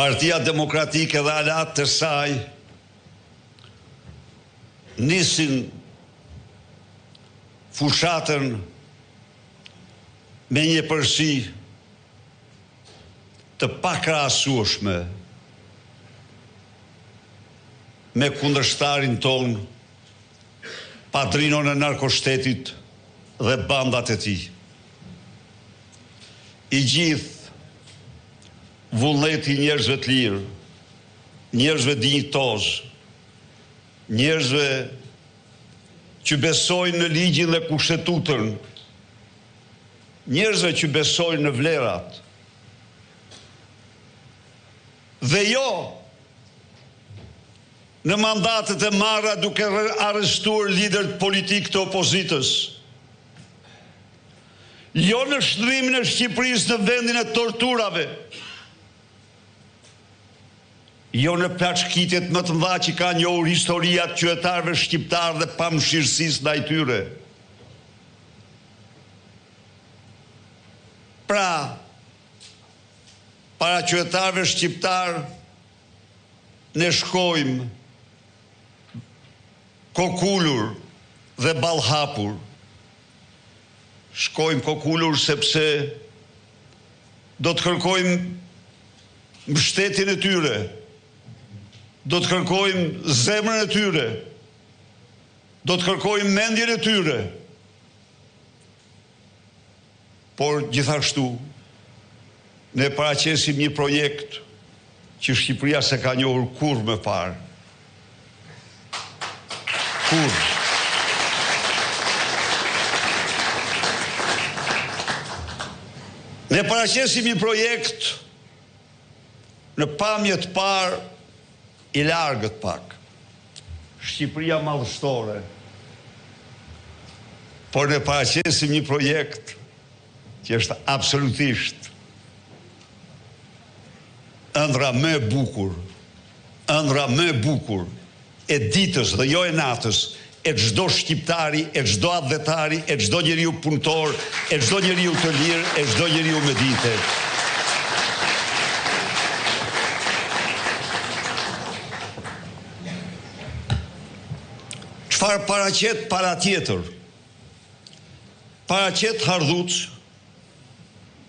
Partia Demokratike dhe aleatët e saj nisin fushatën me një epërsi të pakrahasueshme me kundërshtarin tonë, padrinon e narkoshtetit dhe bandat e tij. I gjithë vullneti i njerëzve të lirë, njerëzve dinjitozë, njerëzve që besojnë në ligjin dhe kushtetutën, njerëzve që besojnë në vlerat dhe jo në mandatet e marra duke arrestuar liderët politikë të opozitës. Jo në shndërrimin e Shqipërisë në vendin e torturave. Jo në plaçkitjet më të mëdha që ka njohur historia të qytetarëve shqiptarë dhe pamëshirësisë ndaj tyre. Pra, para qytetarëve shqiptarë ne shkojmë kokulur dhe ballëhapur. Shkojmë kokulur sepse do të kërkojmë mbështetjen e tyre, do të kërkojmë zemrën e tyre, do të kërkojmë mendjen e tyre. Por gjithashtu, ne paraqesim një projekt që Shqipëria s'e ka njohur kurrë më parë. Kurrë. Ne paraqesim një projekt në pamje të parë i largët pak. Shqipëria madhështore. Por ne paraqesim një projekt që është absolutisht ëndrra më e bukur, ëndrra më e bukur e ditës dhe jo e natës, e çdo shqiptari, e çdo atdhetari, e çdo njeriu punëtor, e çdo njeriu të lirë, e çdo njeriu me dinjitet. Çfarë paraqet pala tjetër? Paraqet hardhuc,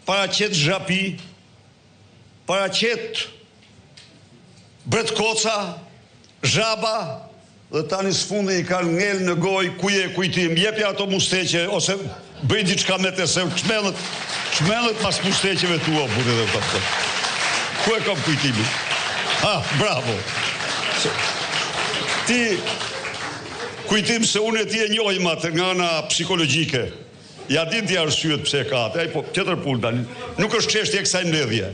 paraqet zhapi, paraqet bretkoca, zhaba dhe tani së fundi i kanë ngel në gojë ku je Kujtim, jepja ato musteqe ose bëj diçka me te se çmendët, çmendët pas musteqeve tua burri dhe ta. Ku e kam Kujtimin? Ha, bravo. Se, ti Kujtim se unë e ti e njohim atë nga ana psikologjike. Ia din ti arsyet pse e ka atë, ai po tjetër punë tani. Nuk është çështje e kësaj mbledhje.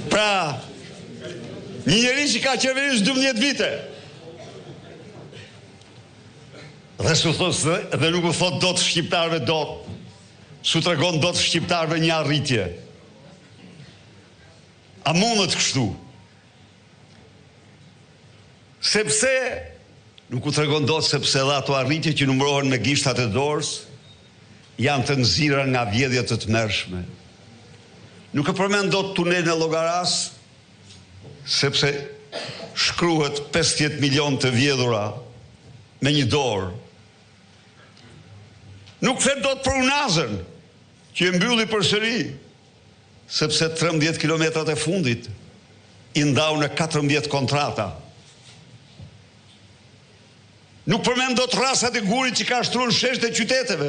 Pra, një njeri që ka qeveris 12 vite. Dhe s'u thotë dhe nuk u thotë dot shqiptarëve dot. S'u tregon dot shqiptarëve një arritje. A mundet kështu? Sepse nuk u tregon dot sepse edhe ato arritje që numërohen me gishtat e dorës janë të nxira nga vjedhje të tmerrshme. Nuk e përmend dot tunelin e Llogarasë sepse shkruhet 50 milion të vjedhura me një dorë. Nuk flet dot për unazën që e mbylli përsëri sepse 13 kilometrat e fundit i ndau në 14 kontrata. Nuk përmend dot rrasat e gurit që ka shtruar në sheshet e qyteteve,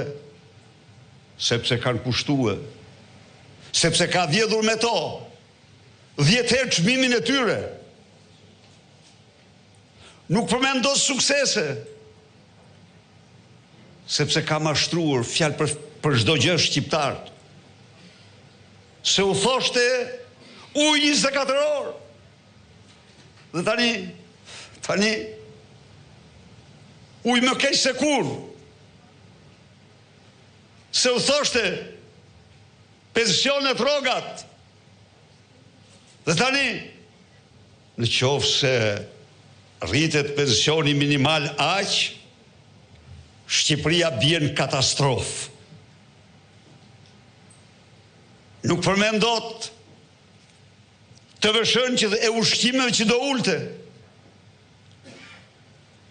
sepse kanë kushtue, sepse ka vjedhur me to, 10 herë çmimin e tyre. Nuk përmend dot suksese, sepse ka mashtruar fjalë për për çdo gjë shqiptarët. Se u thoshte ujë 24 orë. Dhe tani, tani ujë më keq se kurrë. Se u thoshte pensionet rrogat. Dhe tani, në qoftë se. Rritet pensioni minimal aq, Shqipëria bie në katastrofë. Nuk përmend dot TVSH-në që e ushqimeve që do ulte.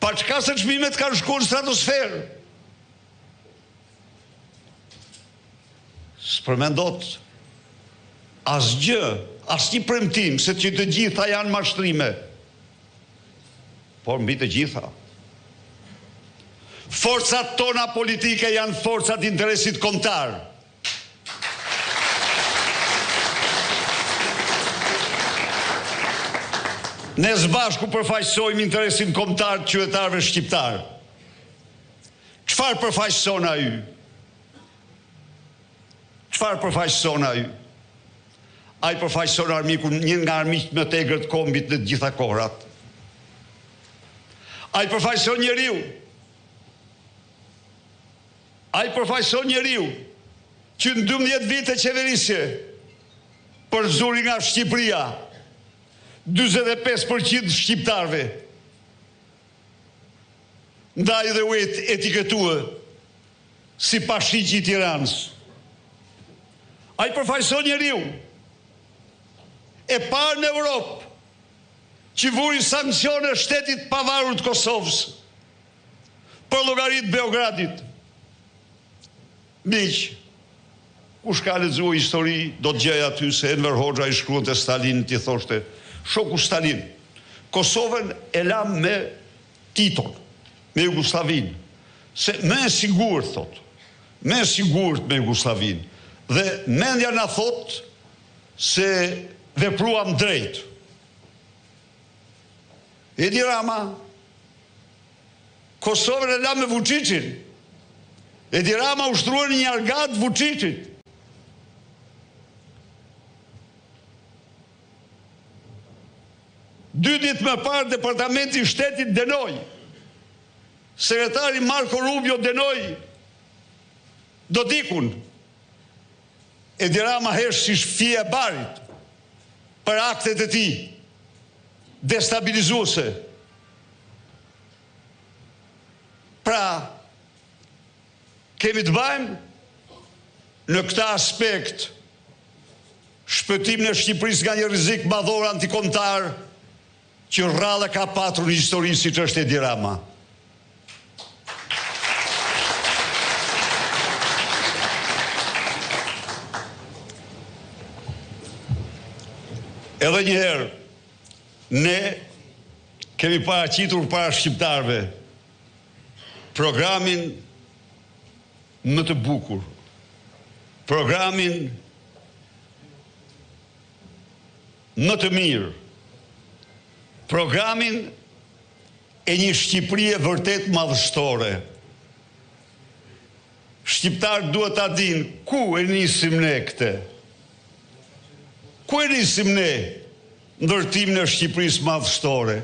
Paçka se çmimet kanë shkuar në stratosferë. S'përmend dot asgjë, asnjë premtim, se që të gjitha janë mashtrime. Por mbi të gjitha, forcat tona politike janë forcat e interesit kombëtar. Ne së bashku përfaqësojmë interesin kombëtar të qytetarëve shqiptarë. Çfarë përfaqëson ai? Çfarë përfaqëson ai? Ai përfaqëson armikun, një nga armiqtë më të egër të kombit në të gjitha kohërat. Ai përfaqëson njeriu. Ai përfaqëson njeriu që në 12 vite qeverisje përzuri nga Shqipëria 45% shqiptarëve. Ndaj dhe u etiketua si Pashiqi i Tiranës. Ai përfaqëson njeriu e parë në Europë që vuri sanksione shtetit të pavarur të Kosovës për llogari të Beogradit. Miq, kush ka lexuar histori do të gjejë aty se Enver Hoxha i shkruante Stalinit i thoshte, shoku Stalin, Kosovën e lamë me Titon, me Jugosllavinë, se më e sigurt thotë, më e sigurt me Jugosllavinë dhe mendja na thotë se vepruam drejt. Edi Rama Kosovën e la me Vuçiçin. Edi Rama u shndërrua në një argat të Vuçiçit. Dy ditë më parë Departamenti i Shtetit dënoi. Sekretari Marco Rubio dënoi Dodikun. Edi Rama hesht si fija e barit për aktet e tij destabilizuese. Pra, kemi të bëjmë në këtë aspekt shpëtimin e Shqipërisë nga një rrezik madhor antikombëtar që rrallë ka patur në histori siç është Edi Rama. Edhe një herë, ne kemi paraqitur para shqiptarëve programin më të bukur, programin më të mirë, programin e një Shqipërie vërtet madhështore. Shqiptarët duhet ta dinë ku e nisim ne këtë. Ku e nisim ne ndërtimin e Shqipërisë madhështore?